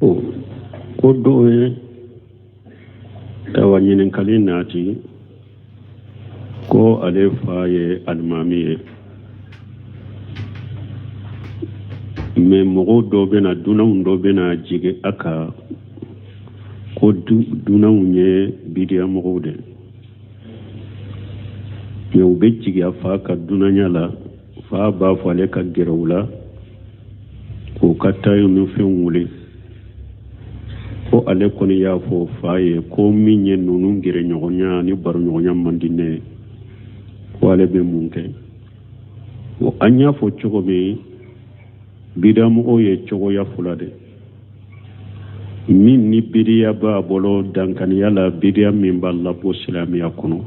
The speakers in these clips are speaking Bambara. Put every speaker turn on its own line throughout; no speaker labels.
Ko dɔw ye ayiwa ɲininkali nati ko ale fa ye alimami ye, mais mɔgɔw dɔw bɛna, dunanw dɔ bɛna jigin a kan ko dunanw ye bidiya mɔgɔw de, mais u bɛ jigin a fa ka dunanya la. Fa b'a fɔ ale ka gɛrɛ u la k'u ka tayiw ni fɛnw wuli. Ko ale kɔni y'a fɔ fa ye ko min ye ninnu gɛrɛɲɔgɔnya ni baroɲɔgɔnya man di ne ye, ko ale bɛ mun kɛ? O an y'a fɔ cogo min, bidamɔgɔw ye cogoya fila de. Min ni bidiya b'a bolo dankaniya la, bidiya min b'a labɔ silamɛya kɔnɔ,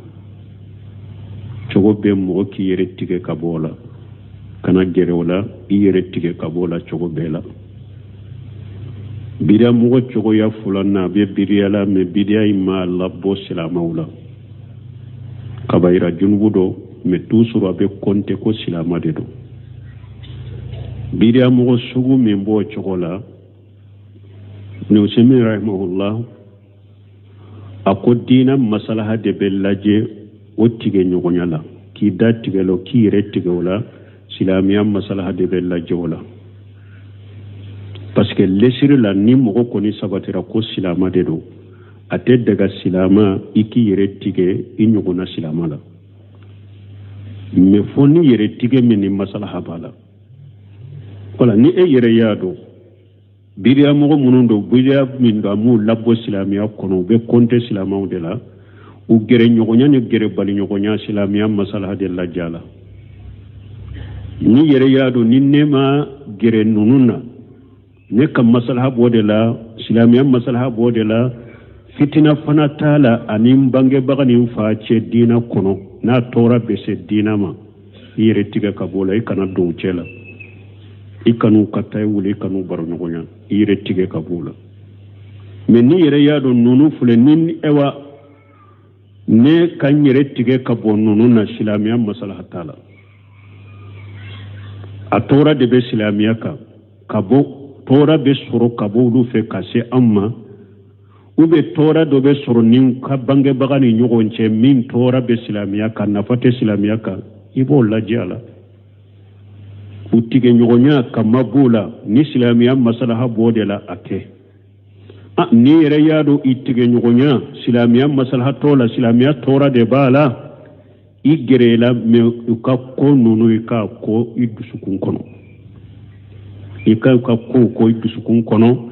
cogo bɛ mɔgɔ k'i yɛrɛ tigɛ ka bɔ o la, kana gɛrɛ o la, i yɛrɛ tigɛ ka bɔ o la cogo bɛɛ la. Bidiya mɔgɔ cogoya filanan, a bɛ bidiya la, mais bidiya in m'a labɔ silamɛw la, kabayira junubu don, mais toujours a bɛ kɔnte ko silama de don. Bidiya mɔgɔ sugu min b'o cogo la, Ibn Usaymin rahimahullah a ko diina masalaha de bɛ lajɛ o tigɛ ɲɔgɔnya la, k'i da tigɛ la, k'i yɛrɛ tigɛ o la, silamɛya masalaha de bɛ lajɛ o la, parce que lesiri la, ni mɔgɔ kɔni sabatira ko silama de don, a tɛ daga silama i k'i yɛrɛ tigɛ i ɲɔgɔnna silama la, mais fo ni yɛrɛ tigɛ min ni masalaha b'a la. Wala ni e yɛrɛ y'a dɔn bidiya mɔgɔ minnu don, bidiya min don, a m'u labɔ silamɛya kɔnɔ, u bɛ kɔnte silamɛw de la, u gɛrɛ ɲɔgɔnya ni gɛrɛ bali ɲɔgɔnya, silamɛya masalaha de lajɛ a la. Ni yɛrɛ y'a dɔn ni ne ma gɛrɛ ninnu na, ne ka masalaha b'o de la, silamɛya masalaha b'o de la, fitina fana t'a la ani n bangebaga ni n fa cɛ diina kɔnɔ, n'a tɔɔrɔ bɛ se diina ma, i yɛrɛ tigɛ ka b'o la, i kana don u cɛ la, i kan'u ka tayi wuli, i kan'u baro ɲɔgɔnya, i yɛrɛ tigɛ ka b'o la. Mais n'i yɛrɛ y'a dɔn ninnu filɛ ni ɛwa ne ka n yɛrɛ tigɛ ka bɔ ninnu na, silamɛya masalaha t'a la, a tɔɔrɔ de bɛ silamɛya kan ka bɔ, tɔɔrɔ bɛ sɔrɔ ka bɔ olu fɛ ka se an ma, ou bien tɔɔrɔ dɔ bɛ sɔrɔ ni ka bangebaga ni ɲɔgɔn cɛ min tɔɔrɔ bɛ silamɛya kan, nafa tɛ silamɛya kan, i b'o lajɛ a la. U tigɛ ɲɔgɔnya ka mab'o la, ni silamɛya masalaha b'o de la, a kɛ. N'i yɛrɛ y'a dɔn i tigɛ ɲɔgɔnya silamɛya masalaha t'o la, silamɛya tɔɔrɔ de b'a la, i gɛrɛ la, mais u ka ko ninnu i k'a ko i dusukun kɔnɔ, i ka u ka kow ko i dusukun kɔnɔ.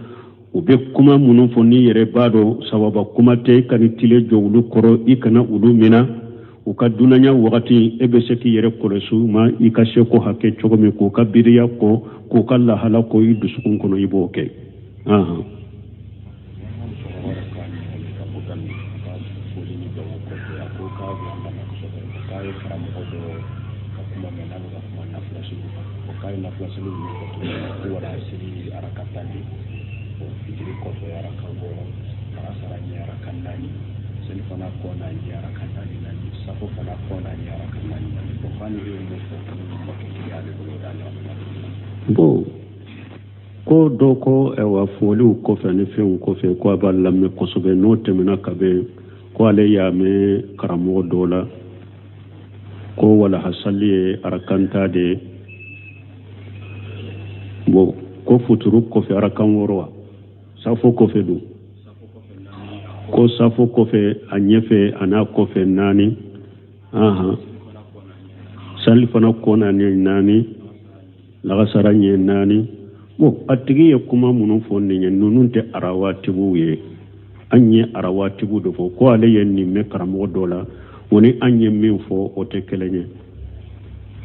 U bɛ kuma minnu fɔ, n'i yɛrɛ b'a dɔn sawaba kuma tɛ, i kana tile jɔ olu kɔrɔ, i kana olu mina u ka dunanya wagati. E bɛ se k'i yɛrɛ kɔlɔsi u ma i ka seko hakɛ cogo min, k'u ka biriya kɔ, k'u ka lahala kɔ i dusukun kɔnɔ, i b'o kɛ. Bon, ko dɔ ko ayiwa foliw kɔfɛ ni fɛnw kɔfɛ ko a b'a lamɛn kosɛbɛ, n'o tɛmɛna ka bɛn ko ale y'a mɛn karamɔgɔ dɔ la ko walahasali ye arakan tan de ye. Bon, ko futuru kɔfɛ arakan 6 wa safo kɔfɛ don ko safo kɔfɛ a ɲɛfɛ a n'a kɔfɛ naani, ahan, salifana kɔ na ni naani, lagasara ɲɛ naani. Bon, a tigi ye kuma minnu fɔ nin ye, ninnu tɛ arawatibuw ye. An ye arawatibu de fɔ ko ale ye nin mɛn karamɔgɔ dɔ la, o ni an ye min fɔ o tɛ kelen ye.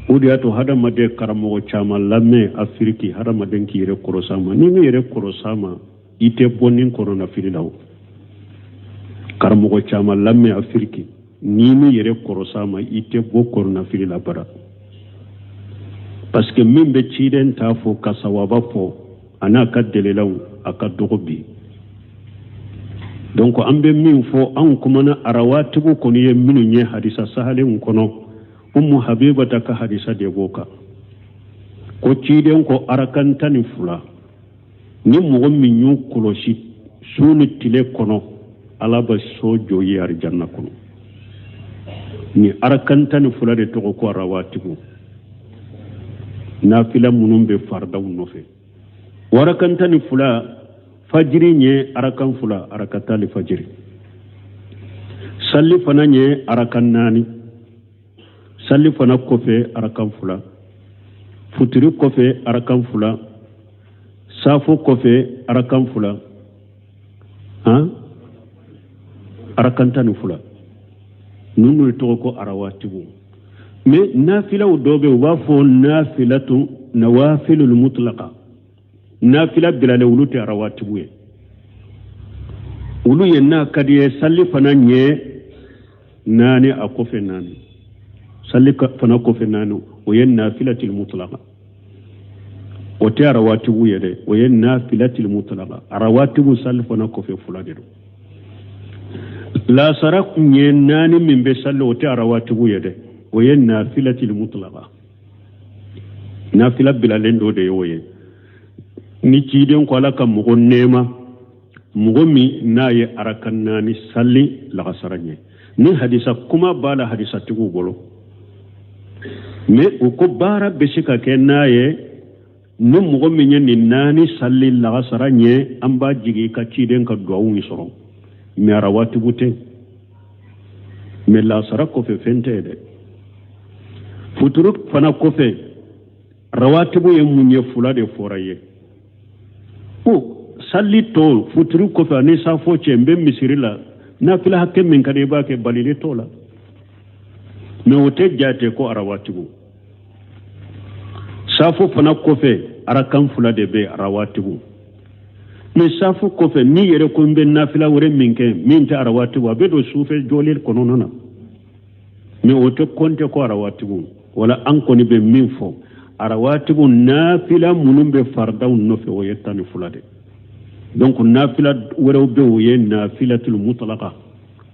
O de y'a to hadamaden karamɔgɔ caman lamɛn Afiriki, hadamaden k'i yɛrɛ kɔrɔs'a ma. N'i m'i yɛrɛ kɔrɔs'a ma, i tɛ bɔ ni kɔnɔnafili la. O karamɔgɔ caman lamɛn Afiriki, n'i m'i yɛrɛ kɔrɔs'a ma, i tɛ bɔ kɔnɔnafili la bara, parce que min bɛ ciden ta fɔ ka sawaba fɔ a n'a ka delilaw, a ka dɔgɔ bi. Donc an bɛ min fɔ, anw kumana arawatibu kɔni ye minnu ye hadisa sahalenw kɔnɔ, Umu Habibata ka hadisa de b'o kan ko ciden ko arakan 12. Ni mɔgɔ min y'u kɔlɔsi su ni tile kɔnɔ, Ala bɛ so jɔ i ye arijanna kɔnɔ. Ni arakan 12 de tɔgɔ ko arawatibu, nafila minnu bɛ faridaw nɔfɛ. O arakan 12, fajiri ɲɛ arakan 2, arakatali fajiri. Sali fana ɲɛ arakan 4, sali fana kɔfɛ arakan 2, futiri kɔfɛ arakan 2, safo kɔfɛ arakan 2, han arakan 12. Ninnu de tɔgɔ ko arawatibu. Mais nafilaw dɔw bɛ, u b'a fɔ nafilatu nawafilul mutlaqa, nafila bilalen, olu tɛ arawatibu ye. Olu ye n'a ka di ye, sali fana ɲɛ 4, a kɔfɛ 4, sali fana kɔfɛ 4, o ye nafilatil mutlaqa. O tɛ arawatibu ye dɛ, o ye nafilatil mutlaqa. Arawatibu sali fana kɔfɛ 2 de don. Lasara ɲɛ 4 min bɛ sali, o tɛ arawatibu ye dɛ, o ye nafilatil mutlaqa, nafila bilalen dɔ de ye o ye. Ni ciden ko Ala ka mɔgɔ nɛɛma, mɔgɔ min n'a ye arakan 4 sali lagasara ɲɛ, ni hadisa kuma b'a la hadisatigiw bolo, mais u ko baara bɛ se ka kɛ n'a ye. Ni mɔgɔ min ye nin 4 sali lagasara ɲɛ, an b'a jigi ka ciden ka duwawu sɔrɔ. Mais arawatibu tɛ. Mais lasara kɔfɛ fɛn tɛ dɛ. Futuru fana kɔfɛ rawatibu ye mun ye? 2 de fɔra ye. Ko sali tɔ futuru kɔfɛ ani safo cɛ, n bɛ misiri la, nafila hakɛ min ka di i b'a kɛ, balili t'o la. Mais o tɛ jate ko arawatibu. Safo fana kɔfɛ arakan 2 de bɛ arawatibu. Mais safo kɔfɛ n'i yɛrɛ ko n bɛ nafila wɛrɛ min kɛ min tɛ arawatibu, a bɛ don sufɛ jɔlen kɔnɔna na, mais o tɛ kɔnte ko arawatibu. Wala an kɔni bɛ min fɔ, arawatibu nafila minnu bɛ faridaw nɔfɛ, o ye 12 de. Donc nafila wɛrɛw bɛ, o ye nafilatul mutlaqa.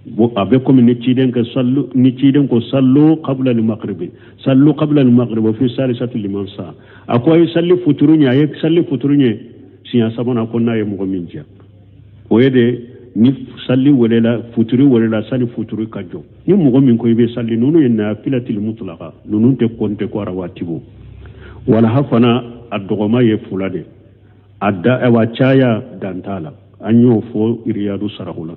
Bon, a bɛ komi ni ciden kɛ sallu, ni ciden ko sallu qabla al-maghribi, sallu qabla al-maghribi fi salisati liman sa, a ko a ye sali futuru ɲɛ, a ye sali futuru ɲɛ siɲɛ sabanan, ko n'a ye mɔgɔ min diya. O ye de ni sali welela, futuru welela, sali futuru ka jɔ. Ni mɔgɔ min ko i bɛ sali, ninnu ye nafilatil mutlaqa, ninnu tɛ kɔnte ko arawatibu. Walaha fana a dɔgɔma ye 2 de, a da awa caya dan t'a la. An y'o fɔ iriyadu saraku la.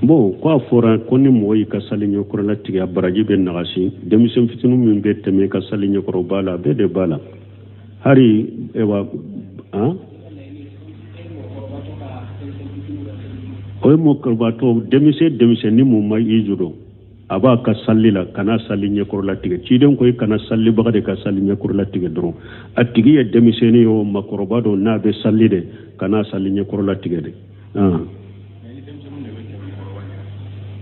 Bon, ko a fɔra ko ni mɔgɔ y'i ka sali ɲɛkɔrɔla tigɛ, a baraji bɛ nagasi. Denmisɛn fitinin min bɛ tɛmɛ i ka sali ɲɛkɔrɔ b'a la, a bɛɛ de b'a la. Hari ewa han o ye mɔgɔkɔrɔbatɔ, denmisɛn denmisɛnnin mun ma i jɔ, a b'a ka sali la, kana sali ɲɛkɔrɔla tigɛ. Ciden ko i kana salibaga de ka sali ɲɛkɔrɔla tigɛ dɔrɔn. A tigi ye denmisɛnnin ye o, makɔrɔba don, n'a bɛ sali de, kana sali ɲɛkɔrɔla tigɛ de.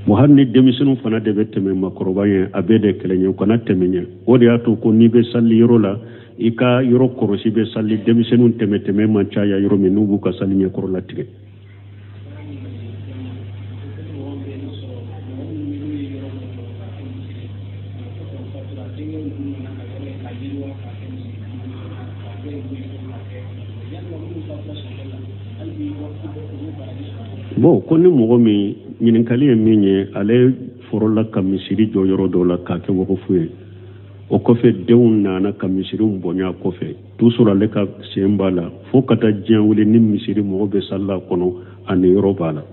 Bon, hali ni denmisɛnninw fana de bɛ tɛmɛ makɔrɔba ɲɛ, a bɛɛ de kɛlɛ ɲɛ, u kana tɛmɛ ɲɛ. O de y'a to ko n'i bɛ sali yɔrɔ la, i ka yɔrɔ kɔlɔsi, bɛ sali denmisɛnninw tɛmɛ tɛmɛ man caya yɔrɔ min, n'u b'u ka sali ɲɛkɔrɔla tigɛ. Bon, ko ni mɔgɔ min ɲininkali ye min ye, ale fɔlɔla ka misiri jɔ yɔrɔ dɔ la k'a kɛ wakufu ye, o kɔfɛ denw nana ka misiriw bonya kɔfɛ, toujours ale ka sen b'a la fo ka taa diɲɛ wuli, ni misiri mɔgɔ bɛ salila kɔnɔ, a ni yɔrɔ b'a la.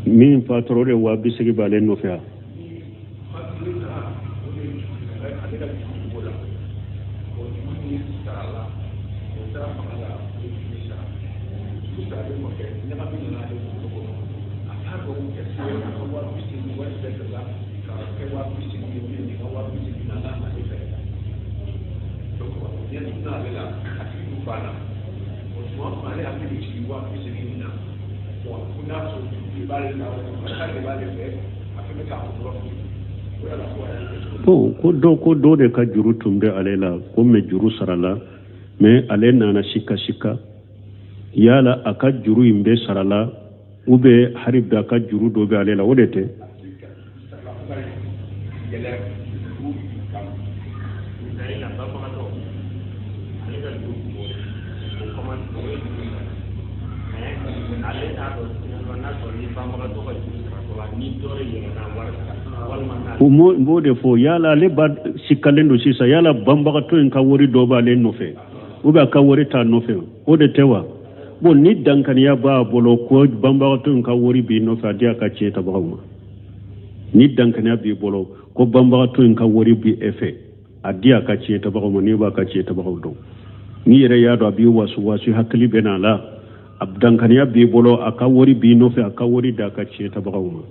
Min fatura, o de 80,000 b'ale nɔfɛ wa? Bon, ko dɔ ko dɔ de ka juru tun bɛ ale la ko, mais juru sarala, mais ale nana sika sika yala a ka juru in bɛ sarala ou bien hari bi a ka juru dɔ bɛ ale la, o de tɛ. N b'o de fɔ, yala ale ba sikalen don sisan, yala banbagatɔ in ka wari dɔ b'ale nɔfɛ ou bien a ka wari t'a nɔfɛ, o de tɛ wa? Bon, ni dankaniya b'a bolo ko banbagatɔ in ka wari b'i nɔfɛ, a di a ka tiɲɛ tabagaw ma. Ni dankaniya b'i bolo ko banbagatɔ in ka wari b'i e fɛ, a di a ka tiɲɛ tabagaw ma, n'i b'a ka tiɲɛ tabagaw dɔn. N'i yɛrɛ y'a dɔn a b'i wasu wasu, hakili bɛ n'a la, a dankaniya b'i bolo a ka wari b'i nɔfɛ, a ka wari d'a ka tiɲɛ tabagaw ma.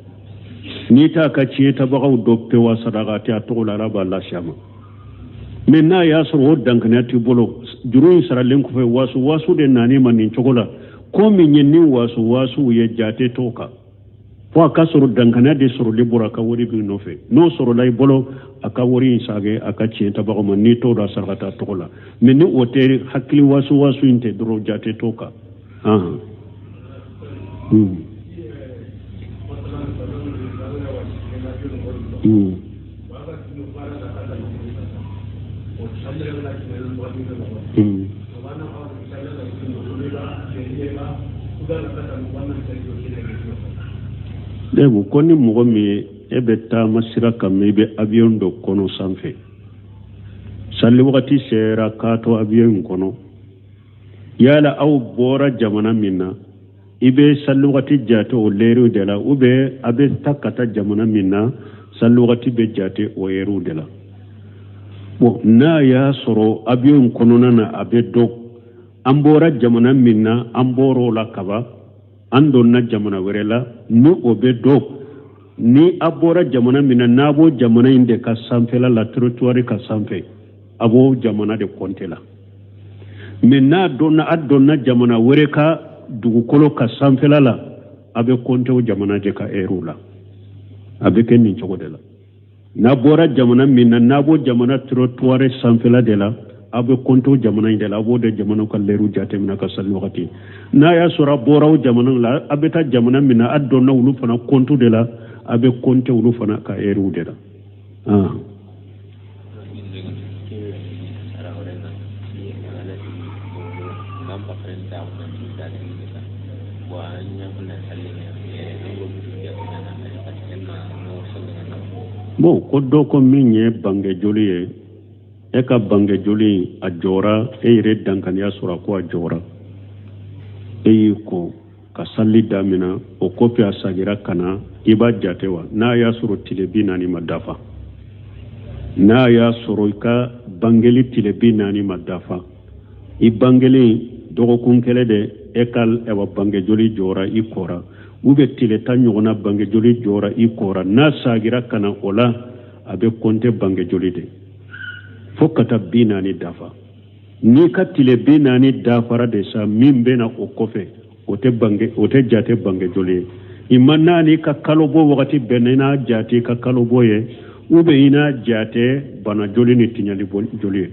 N'i t'a ka tiɲɛ tabagaw dɔn pewu, saraka tɛ a tɔgɔ la, Ala b'a lase a ma. Mais n'a y'a sɔrɔ o dankaniya t'i bolo, juru in saralen kɔfɛ, wasu wasu de nan'i ma nin cogo la, ko min ye ni wasu wasu ye, jate t'o kan, fo a ka sɔrɔ dankaniya de sɔrɔli bɔra a ka wari b'i nɔfɛ. N'o sɔrɔla i bolo, a ka wari in sage a ka tiɲɛ tabagaw ma. N'i t'o dɔn, a saraka t'a tɔgɔ la. Mais ni o tɛ, hakili wasu wasu in tɛ dɔrɔn, jate t'o kan. Ne ko ni mɔgɔ min ye e bɛ taama sira kan, mais i bɛ avion dɔ kɔnɔ sanfɛ, sali wagati sera k'a to avion in kɔnɔ, yala aw bɔra jamana min na, i bɛ sali wagati jate o lɛriw de la, ou bien a bɛ taa ka taa jamana min na, sali wagati bɛ jate o ɛriw de la? Bon, n'a y'a sɔrɔ avion in kɔnɔna na, a bɛ dɔn an bɔra jamana min na, an bɔra o la kaban, an donna jamana wɛrɛ la, ni o bɛ dɔn ni a bɔra jamana min na, n'a b'o jamana in de ka sanfɛla la, territoire ka sanfɛ, a b'o jamana de kɔnte la. Mais n'a donna, a donna jamana wɛrɛ ka dugukolo ka sanfɛla la, a bɛ kɔnte o jamana de ka ɛriw la. A bɛ kɛ nin cogo de la. N'a bɔra jamana min na, n'a b'o jamana territoire sanfɛla de la, a bɛ kɔnte o jamana in de la, a b'o de jamana ka lɛriw jateminɛ ka sali wagati. N'a y'a sɔrɔ a bɔra o jamana la, a bɛ taa jamana min na, a donna olu fana kɔntu de la, a bɛ kɔnte olu fana ka ɛriw de la. Bon, ko dɔ ko min ye bangejoli ye, e ka bangejoli a jɔra, e yɛrɛ dankaniya sɔrɔ ko a jɔra, e y'i ko ka sali damina, o kɔfɛ a sagira ka na, i b'a jate wa? N'a y'a sɔrɔ tile 40 ma dafa, n'a y'a sɔrɔ i ka bangeli tile 40 ma dafa, i bangelen dɔgɔkun kelen de e ka ɛwa bangejoli jɔra i kɔra, ou bien tile 10 ɲɔgɔnna bangejoli jɔra i kɔra, n'a sagira ka na o la, a bɛ kɔnte bangejoli de fo ka taa 40 dafa. N'i ka tile 40 dafara de sa, min bɛ na o kɔfɛ, o tɛ bange, o tɛ jate bangejoli ye. I ma n'a n'i ka kalo bɔ wagati bɛnna, i n'a jate i ka kalo bɔ ye, ou bien i n'a jate bana joli ni tiɲɛli joli ye.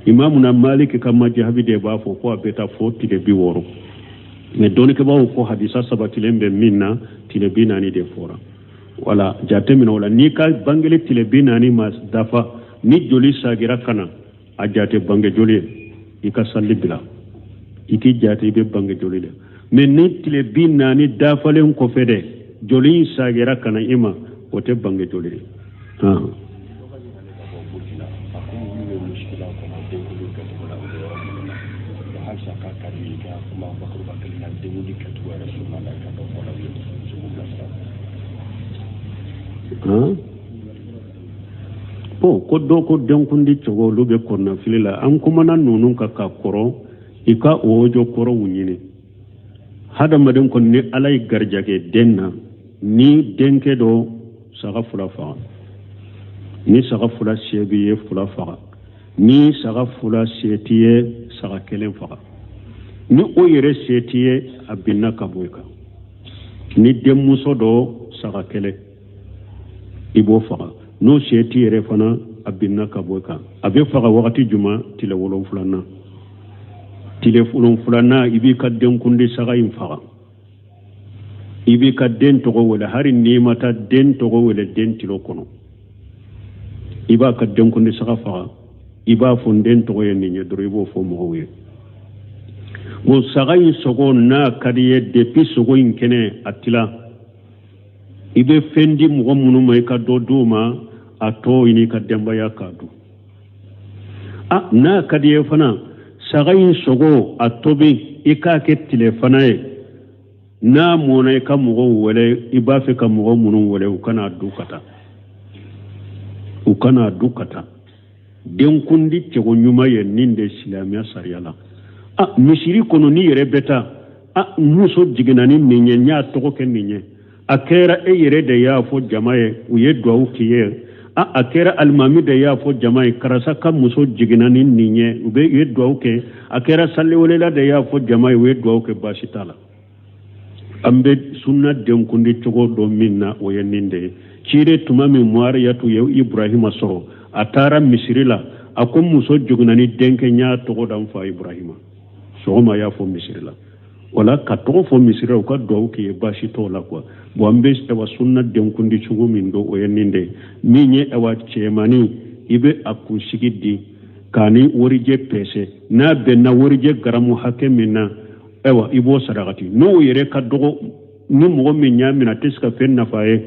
Imamuna Maliki ka majahabi de b'a fɔ ko a bɛ taa fo tile 60, mais dɔnnikɛbaaw ko hadisa sabatilen bɛ min na, tile 40 de fɔra. Wala jate minɛ o la, n'i ka bangeli tile 40 ma dafa, ni joli sagira ka na, a jate bange joli ye, i ka sali bila, i k'i jate i bɛ bange joli de. Mais ni tile 40 dafalen kɔfɛ dɛ, joli in sagira ka na i ma, o tɛ bange joli ye. Han bon, ko dɔ ko denkundi cogo, olu bɛ kɔnɔnafili la. An kumana ninnu kan ka kɔrɔ, i ka o jɔ kɔrɔw ɲini. Hadamaden kɔni, ni Ala ye garijɛgɛ den na, ni denkɛ dɔ, saga fila faga. Ni saga fila se b'i ye, fila faga. Ni saga fila se t'i ye, saga kelen faga. Ni o yɛrɛ se t'i ye, a binna ka bɔ i kan. Ni denmuso dɔ, saga kelen, i b'o faga. N'o se t'i yɛrɛ fana, a binna ka bɔ i kan. A bɛ faga wagati jumɛn? Tile wolonfilanan. Tile wolonfilanan, i b'i ka denkundi saga in faga, i b'i ka den tɔgɔ wele. Hali n'i ma taa den tɔgɔ wele den tilo kɔnɔ, i b'a ka denkundi saga faga, i b'a fɔ n den tɔgɔ ye nin ye dɔrɔn, i b'o fɔ mɔgɔw ye. Bon, saga in sogo, n'a ka di ye, depuis sogo in kɛnɛ a tila, i bɛ fɛn di mɔgɔ minnu ma, i ka dɔ d'u ma, a tɔ i n'i ka denbaya k'a dun. A n'a ka di ye fana, saga in sogo a tobi, i k'a kɛ tilefana ye. N'a mɔna, i ka mɔgɔw wele, i b'a fɛ ka mɔgɔ minnu wele, u kana du ka taa, u kana du ka taa. Denkundi cogo ɲuman ye nin de silamɛya sariya la. A misiri kɔnɔ, n'i yɛrɛ bɛ taa, a muso jiginna ni nin ye, n y'a tɔgɔ kɛ nin ye. A kɛra e yɛrɛ de y'a fɔ jama ye, u ye duwawu k'i ye. A a kɛra alimami de y'a fɔ jama ye, karisa ka muso jiginna ni nin ye, u bɛ u ye duwawu kɛ. A kɛra saliwelela de y'a fɔ jama ye, u ye duwawu kɛ, baasi t'a la. An bɛ sunna denkundi cogo dɔ min na, o ye nin de ye. Cire tuma min Mariyatu ye Ibrahima sɔrɔ, a taara misiri la, a ko muso joginna ni denkɛ, n y'a tɔgɔ da n fa Ibrahima. Sɔgɔma, a y'a fɔ misiri la. Wala ka tɔgɔ fɔ misiri la, u ka duwawu k'i ye, baasi t'o la quoi. Bon, an bɛ awa sunna denkundi cogo min dɔn, o ye nin de ye. Min ye awa cɛmannin, i bɛ a kunsigi di k'a ni warijɛ pɛsɛ. N'a bɛnna warijɛ garamu hakɛ min na, ayiwa, i b'o sarakati. N'o yɛrɛ ka dɔgɔ, ni mɔgɔ min y'a minɛ, a tɛ se ka fɛn nafa ye,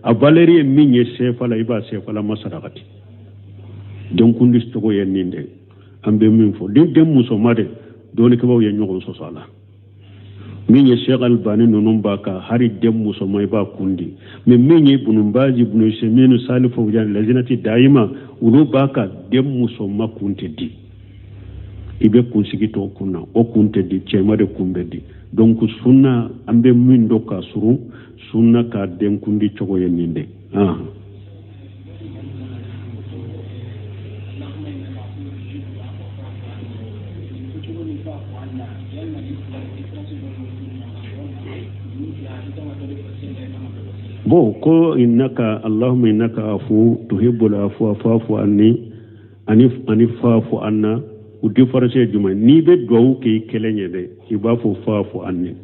a valeur ye min ye sefa la, i b'a sefalama sarakati. Denkundi cogo ye nin de, an bɛ min fɔ. Den den musoma de, dɔnnikɛbaaw ye ɲɔgɔn sɔsɔ a la. Min ye Sheikh Albani ninnu b'a kan, hari den musoma, i b'a kun di. Mais min ye Ibunu Bazi, Ibunu Seminu, Salih Fawzan, Lazinati Dayima, olu b'a kan, den musoma kun tɛ di. I bɛ kunsigi to kun na, o kun tɛ di, cɛma de kun bɛ di. Donc sunna, an bɛ min dɔn ka surun, sunna ka denkundi cogo ye nin de. Ah. Bon, ko innaka Allahumma innaka afu tuhibbul afwa fa'fu anni, ani fa'fu anna, o différence ye jumɛn? N'i bɛ duwawu kɛ i kelen ye dɛ, i b'a fɔ fa'fu anni.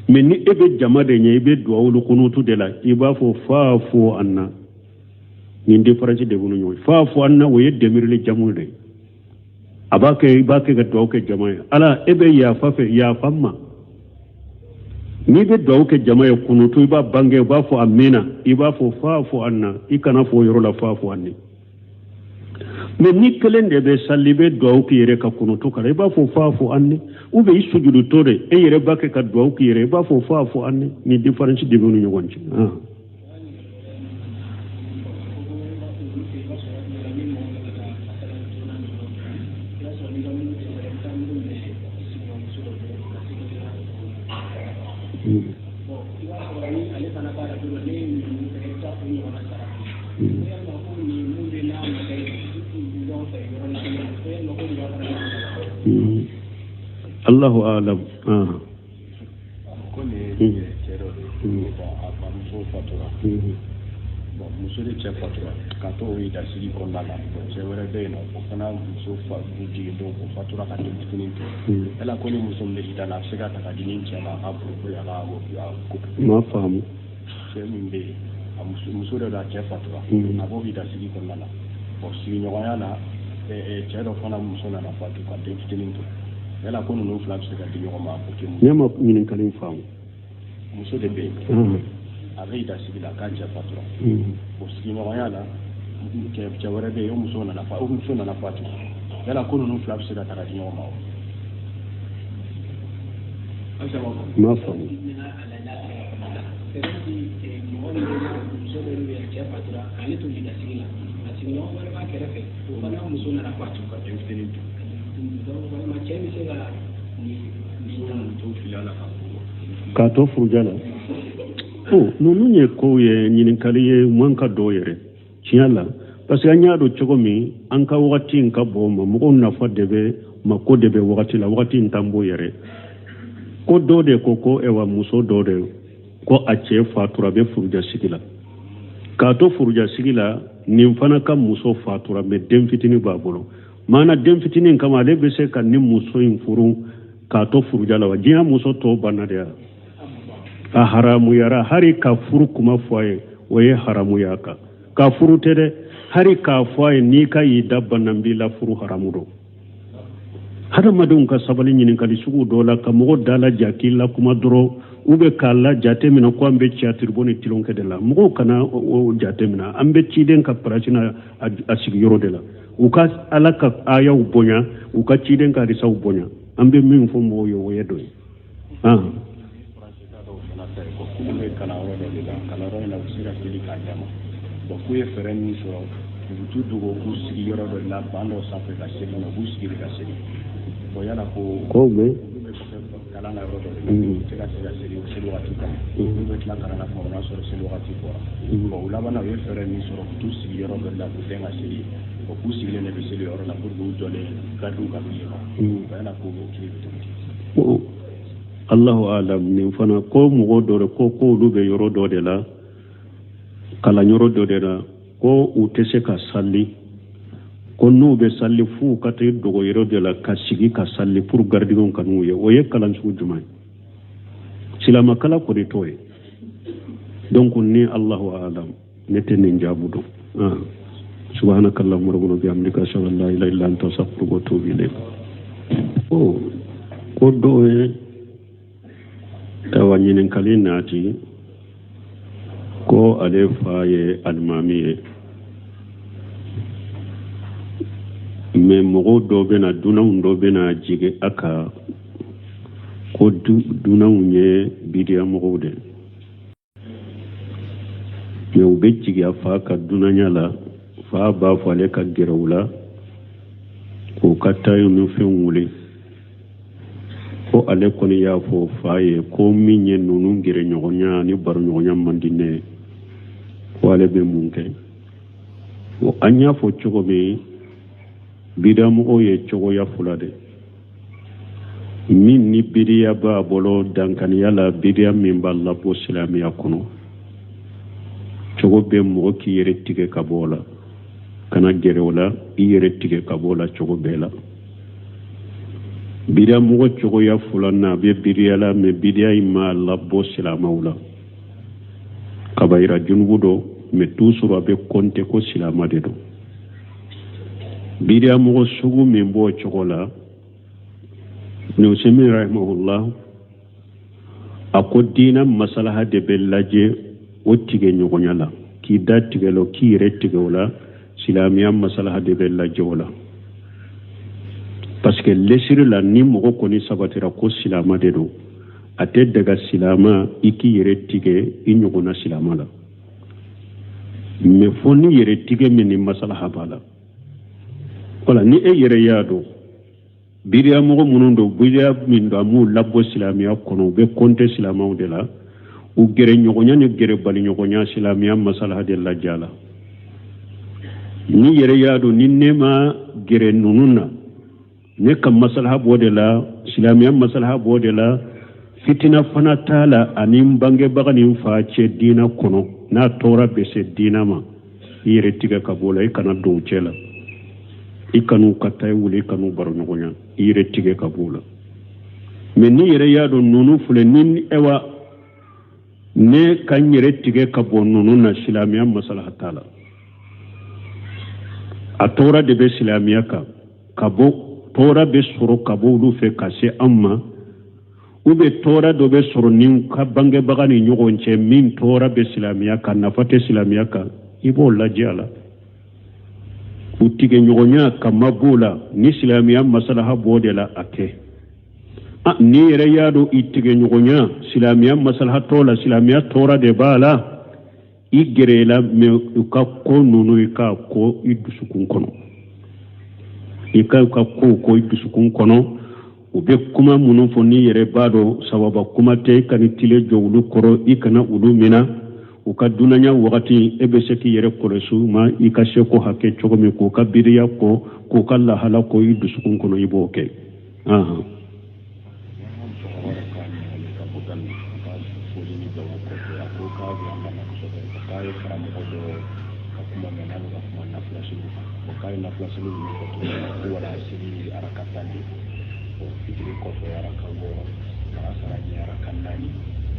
Mais ni e bɛ jama de ɲɛ, i bɛ duwawu kunutu de la, i b'a fɔ fa'fu anna. Nin différence de b'u ni ɲɔgɔn cɛ. Fa'fu anna, o ye demirili jamu de ye. A b'a kɛ, i b'a kɛ ka duwawu kɛ jama ye, Ala, e bɛ yafa fɛ, yafa n ma. N'i bɛ duwawu kɛ jama ye kunutu, i b'a bange, i b'a fɔ amina, i b'a fɔ fa'fu anna. I kana fɔ o yɔrɔ la fa'fu anni. Mais ni kelen de bɛ sali, i bɛ duwawu k'i yɛrɛ ka kunutu kalan, i b'a fɔ fa'fu anni. Ou bien i sujudutɔ de, e yɛrɛ b'a kɛ ka duwawu k'i yɛrɛ, i b'a fɔ fa'fu anni. Ni différence de b'u ni ɲɔgɔn cɛ. Allahu alam.
Ko nin ye cɛ dɔ de ye, a bamuso fatura. Bon, muso de cɛ fatura ka to o idasigi kɔnɔna la. Cɛ wɛrɛ bɛ yen nɔ, o fana muso fa jigin don, o fatura ka den fitinin to. Yala ko ni muso min bɛ ida la, a bɛ se ka ta ka di ni cɛ ma a ka pour a ka ko?
Ma faamu.
Cɛ min bɛ yen, a muso dɔ don, a cɛ fatura, a b'o idasigi kɔnɔna la. Bon, sigiɲɔgɔnya la, cɛ dɔ fana muso nana fatu ka den fitinin to. Yala ko ninnu fila bɛ se ka di ɲɔgɔn ma pour que
Ne ma ɲininkali faamu.
Muso de bɛ yen, a bɛ idasigi la k'a cɛ fatura. O sigiɲɔgɔnya la, cɛ wɛrɛ bɛ yen, o muso nana fatu. Yala ko ninnu fila bɛ se ka ta ka di ɲɔgɔn ma wa?
Ma faamu.
Cɛ fatura k'ale to yidasigi la, a sigiɲɔgɔn wɛrɛ b'a kɛrɛfɛ, o fana muso nana fatu.
Ka den fitinin to.
Donc vraiment, cɛ bɛ se ka nin
to fili a la ka furu.
K'a to furuja la o, ninnu ye kow ye, ɲininkali ye man ka dɔw yɛrɛ tiɲɛ la, parce que an y'a dɔn cogo min, an ka wagati in ka bɔ ma, mɔgɔw nafa de bɛ mako de bɛ wagati la, wagati in t'an bɔ yɛrɛ. Ko dɔ de ko ɛwa, muso dɔ de ko a cɛ fatura, bɛ furujasigi la. K'a to furujasigi la, nin fana ka muso fatura, mais den fitinin b'a bolo. Maana den fitinin kama, ale bɛ se ka ni muso in furu k'a to furuja la wa? Diɲɛ muso tɔw banna de ya, a haramuyara. Hari ka furu kuma fɔ a ye, o ye haramuya kan. Ka furu tɛ dɛ, hari k'a fɔ a ye n'i ka y'i da banna, n b'i la furu, haramu don. Hadamadenw ka sabali ɲininkali sugu dɔ la, ka mɔgɔ da la ja k'i la kuma dɔrɔn, u bɛ k'a la jate minɛ ko an bɛ tiyatiribɔ ni tilonkɛ de la. Mɔgɔw kana o jate minɛ, an bɛ ciden ka parasi na a sigiyɔrɔ de la. U ka Ala ka ayaw bonya, u ka ciden ka hadisaw bonya. An bɛ min fɔ mɔgɔw ye, o ye dɔ ye.
K'olu bɛ kalanyɔrɔ dɔ de la, kalanyɔrɔ in na, u bɛ se ka seli k'a ɲɛ ma. Bon, k'u ye fɛɛrɛ min sɔrɔ, u bɛ t'u dogo k'u sigi yɔrɔ dɔ de la, ban dɔ sanfɛ ka seli, mais u b'u sigi de ka seli. Bon, yala ko
ko bɛ
olu bɛ kalan na yɔrɔ dɔ de la, u tɛ ka se ka seli seli wagati kama. Olu bɛ tila kalan na tuma min, o y'a sɔrɔ seli wagati bɔra. Bon, u labanna, u ye fɛɛrɛ min sɔrɔ, u t'u sigi yɔrɔ dɔ de la k'u den ka seli. Bon, k'u sigilen de bɛ seli yɔrɔ la pour que u jɔlen gardiw ka n'u ye. Bon, yala ko o kiri bɛ cogo di?
Allahu alam. Nin fana ko mɔgɔ dɔ de ko olu bɛ yɔrɔ dɔ de la, kalanyɔrɔ dɔ de la, ko u tɛ se ka sali, ko n'u bɛ sali f'u ka taa dogo yɔrɔ dɔ la ka sigi ka sali pour garidiɲɛw ka n'u ye. O ye kalan sugu jumɛn ye? Silamakala kɔni t'o ye. Donc ni Allahu alam, ne tɛ nin jaabu dɔn. Subhanaka allahumma rabbana bihamdika, ashhadu an la ilaha illa anta, astaghfiruka wa atubu ilayk. O ko dɔw ye, ayiwa, ɲininkali naati ko ale fa ye alimami ye, mais mɔgɔw dɔ bɛna, dunanw dɔ bɛna jigin a kan ko dunanw ye bidiya mɔgɔw de, mais u bɛ jigin a fa ka dunanya la. Fa b'a fɔ ale ka gɛrɛ u la k'u ka tayiw ni fɛnw wuli. Ko ale kɔni y'a fɔ fa ye ko min ye ninnu gɛrɛ ɲɔgɔnya ni baroɲɔgɔnya man di ne ye, ko ale bɛ mun kɛ? An y'a fɔ cogo min, bidamɔgɔw ye cogoya fila de min ni bidiya b'a bolo dankaniya la, bidiya min b'a labɔ silamɛya kɔnɔ, cogo bɛ mɔgɔ k'i yɛrɛ tigɛ ka bɔ o la, kana gɛrɛ o la, i yɛrɛ tigɛ ka bɔ o la cogo bɛɛ la. Bidiya mɔgɔ cogoya filanan, a bɛ bidiya la, mais bidiya in m'a labɔ silamɛw la, kabayira junubu dɔ, mais toujours a bɛ kɔnte ko silama de don. Bidiya mɔgɔ sugu min b'o cogo la, Ibn Usaymin rahimahullah a ko diina masalaha de bɛ lajɛ o tigɛ ɲɔgɔnya la, k'i da tigɛ la, k'i yɛrɛ tigɛ o la, silamɛya masalaha de bɛ lajɛ o la. Parce que lesiri la, ni mɔgɔ kɔni sabatira ko silama de don, a tɛ daga silama i k'i yɛrɛ tigɛ i ɲɔgɔnna silama la, mais fo ni yɛrɛ tigɛ min ni masalaha b'a la. Wala ni e yɛrɛ y'a dɔn biriya mɔgɔ minnu don, biriya min don, a m'u labɔ silamɛya kɔnɔ, u bɛ kɔnte silamɛw de la, u gɛrɛ ɲɔgɔnya ni gɛrɛ bali ɲɔgɔnya, silamɛya masalaha de lajɛ la. Ni yɛrɛ y'a dɔn ni ne ma gɛrɛ ninnu na, ne ka masalaha b'o de la, silamɛya masalaha b'o de la, fitina fana t'a la ani n bangebaga ni n fa cɛ diina kɔnɔ, n'a tɔɔrɔ bɛ se diina ma, i yɛrɛ tigɛ ka bɔ o la, i kana don u cɛ la, i kan'u ka taa wuli, i kan'u baro ɲɔgɔnya, i yɛrɛ tigɛ ka bɔ o la. Mais n'i yɛrɛ y'a dɔn ninnu filɛ ni ɛwa, ne ka n yɛrɛ tigɛ ka bɔ ninnu na, silamɛya masalaha t'a la, a tɔɔrɔ de bɛ silamɛya kan, ka bɔ tɔɔrɔ bɛ sɔrɔ ka bɔ olu fɛ ka se an ma, u bɛ tɔɔrɔ dɔ bɛ sɔrɔ ni ka bangebaga ni ɲɔgɔn cɛ, min tɔɔrɔ bɛ silamɛya kan, nafa tɛ silamɛya kan, i b'o lajɛ a la. U tigɛ ɲɔgɔnya ka ma b'o la, ni silamɛya masalaha b'o de la, a kɛ. N'i yɛrɛ y'a dɔn i tigɛ ɲɔgɔnya silamɛya masalaha t'o la, silamɛya tɔɔrɔ de b'a la, I gɛrɛ i la, mais u ka ko ninnu, i k'a ko i dusukun kɔnɔ, i ka u ka kow ko i dusukun kɔnɔ. U bɛ kuma minnu fɔ, n'i yɛrɛ b'a dɔn sawaba kuma tɛ, i kana tile jɔ olu kɔrɔ, i kana olu mina. U ka dunanya wagati, e bɛ se k'i yɛrɛ kɔlɔsi u ma i ka seko hakɛ cogo min, k'u ka biriya kɔ, k'u ka lahala kɔ i dusukun kɔnɔ, i b'o kɛ.
K'a ye karamɔgɔ dɔ ka kuma mɛn n'a bɛ ka kuma nafilaseliw kan. K'a ye nafilaseliw ninnu fɔ cogo min na, ko walaha seli ye araka 10 de ye, fitiri kɔfɛ araka 6, laansara ɲɛ araka 4,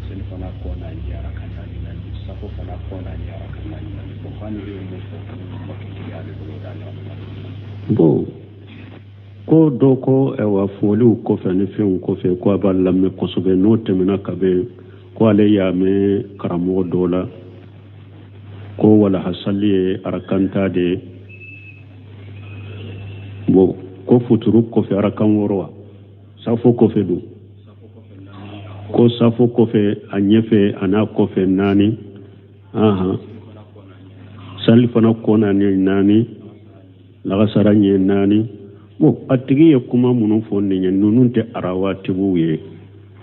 selifana kɔ n'a ɲɛ araka 4 4, safo fana kɔ n'a ɲɛ araka 4 4. Bon, k'a ni e ye mun fɔ, ko ma kɛ kelen ale bolo, o d'a ɲagami.
Bon, ko dɔ ko ayiwa, foliw kɔfɛ ni fɛnw kɔfɛ, ko a b'a lamɛn kosɛbɛ. N'o tɛmɛna ka bɛn, ko ale y'a mɛn karamɔgɔ dɔ la ko walaha sali ye arakan 10 de ye. Bon, ko futuru kɔfɛ arakan 6 wa, safo kɔfɛ dun, ko safo kɔfɛ a ɲɛfɛ a n'a kɔfɛ 4, ahan, salifana kɔ n'a ɲɛ 4, lagasara ɲɛ 4. Bon, a tigi ye kuma minnu fɔ nin ye, ninnu tɛ arawatibuw ye.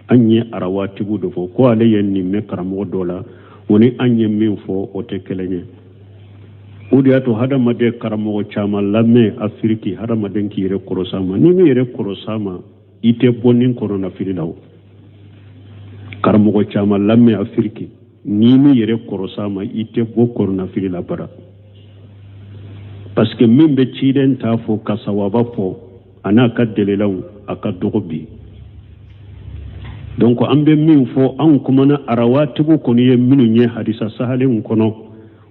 An ye arawatibu de fɔ. Ko ale ye nin mɛn karamɔgɔ dɔ la, o ni an ye min fɔ, o tɛ kelen ye. O de y'a to hadamaden karamɔgɔ caman lamɛn Afiriki, hadamaden k'i yɛrɛ kɔrɔsi a ma. N'i m'i yɛrɛ kɔrɔsi a ma, i tɛ bɔ nin kɔnɔnafili la. O karamɔgɔ caman lamɛn Afiriki, n'i m'i yɛrɛ kɔrɔsi a ma, i tɛ bɔ kɔnɔnafili la bara. Parce que min bɛ ciden ta fɔ ka sawaba fɔ a n'a ka delilaw, a ka dɔgɔ bi. Donc an bɛ min fɔ, anw kumana arawatibu kɔni ye minnu ye hadisa sahalenw kɔnɔ,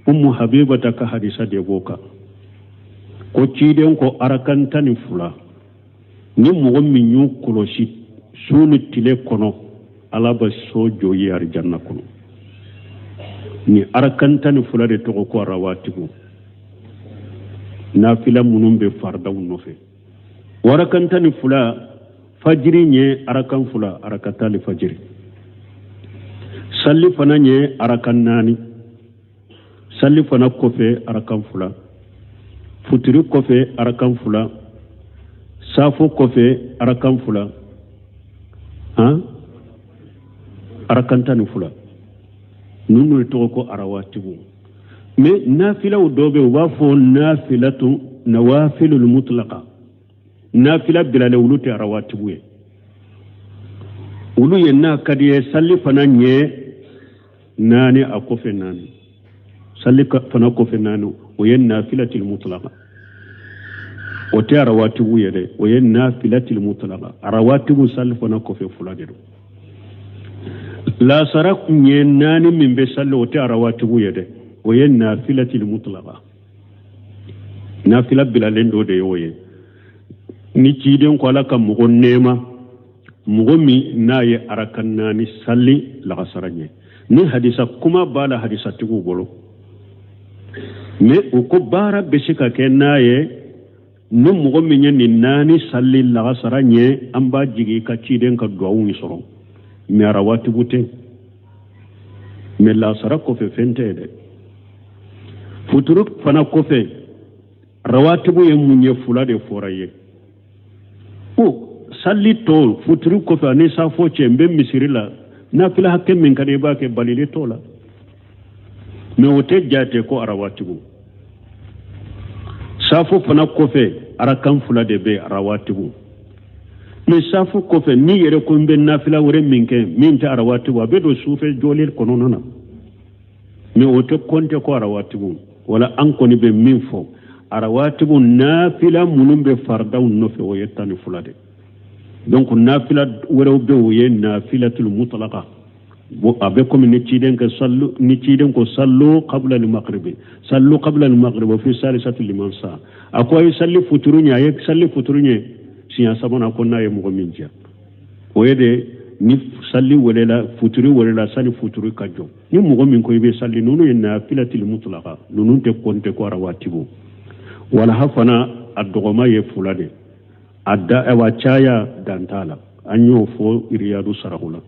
Umu Habibata ka hadisa de b'o kan, ko ciden ko arakan 12, ni mɔgɔ min y'u kɔlɔsi su ni tile kɔnɔ, Ala bɛ so jɔ i ye arijanna kɔnɔ. Ni arakan 12 de tɔgɔ ko arawatibu, nafila minnu bɛ faridaw nɔfɛ. O arakan 12, fajiri ɲɛ arakan 2, arakatali fajiri, sali fana ɲɛ arakan 4, sali fana kɔfɛ arakan 2, futiri kɔfɛ arakan 2, safo kɔfɛ arakan 2, han, arakan 12. Ninnu de tɔgɔ ko arawatibu. Mais nafilaw dɔ bɛ yen, u b'a fɔ nafilatu nawafilul mutlaqa, nafila bilalen, olu tɛ arawatibu ye. Olu ye n'a ka di ye, sali fana ɲɛ 4, a kɔfɛ 4, sali fana kɔfɛ 4, o ye nafilatil mutlaqa, o tɛ arawatibu ye dɛ, o ye nafilatil mutlaqa. Arawatibu sali fana kɔfɛ 2 de don. Lasara ɲɛ 4 min bɛ sali, o tɛ arawatibu ye dɛ, o ye nafilatil mutlaqa, nafila bilalen dɔ de ye o ye. Ni ciden ko Ala ka mɔgɔ nɛɛma, mɔgɔ min n'a ye arakan 4 sali lagasara ɲɛ, ni hadisa kuma b'a la hadisatigiw bolo, mais u ko baara bɛ se ka kɛ n'a ye. Ni mɔgɔ min ye nin 4 sali lagasara ɲɛ, an b'a jigin ka ciden ka duwawu sɔrɔ. Mais arawatibu tɛ, mais lasara kɔfɛ fɛn tɛ ye dɛ. Futuru fana kɔfɛ rawatibu ye mun ye, 2 de fɔra ye. Ko sali tɔ futuru kɔfɛ ani safo cɛ, n bɛ misiri la, nafila hakɛ min ka di i b'a kɛ, balili t'o la. Mais o tɛ jate ko arawatibu. Safo fana kɔfɛ arakan 2 de bɛ arawatibu. Mais safo kɔfɛ n'i yɛrɛ ko n bɛ nafila wɛrɛ min kɛ min tɛ arawatibu, a bɛ don sufɛ jɔlen kɔnɔna na, mais o tɛ kɔnte ko arawatibu. Wala an kɔni bɛ min fɔ, arawatibu nafila minnu bɛ faridaw nɔfɛ, o ye 12 de. Donc nafila wɛrɛw bɛ, o ye nafilatul mutlaqa. Bon, a bɛ komi ni ciden ka sallu, ni ciden ko sallu qabla al-maghribi, sallu qabla al-maghribi fi salisati liman sa, a ko a ye salli futuru ɲɛ, a ye salli futuru ɲɛ siɲɛ sabanan, ko n'a ye mɔgɔ min diya, o ye de ni salli welela, futuru welela, sani futuru ka jɔ, ni mɔgɔ min ko i bɛ salli, ninnu ye nafilatil mutlaqa, ninnu tɛ kɔnte ko arawatibu. Walaha fana a dɔgɔma ye 2 de, a da awa caya dan t'a la, an y'o fɔ iriyadu saraku la.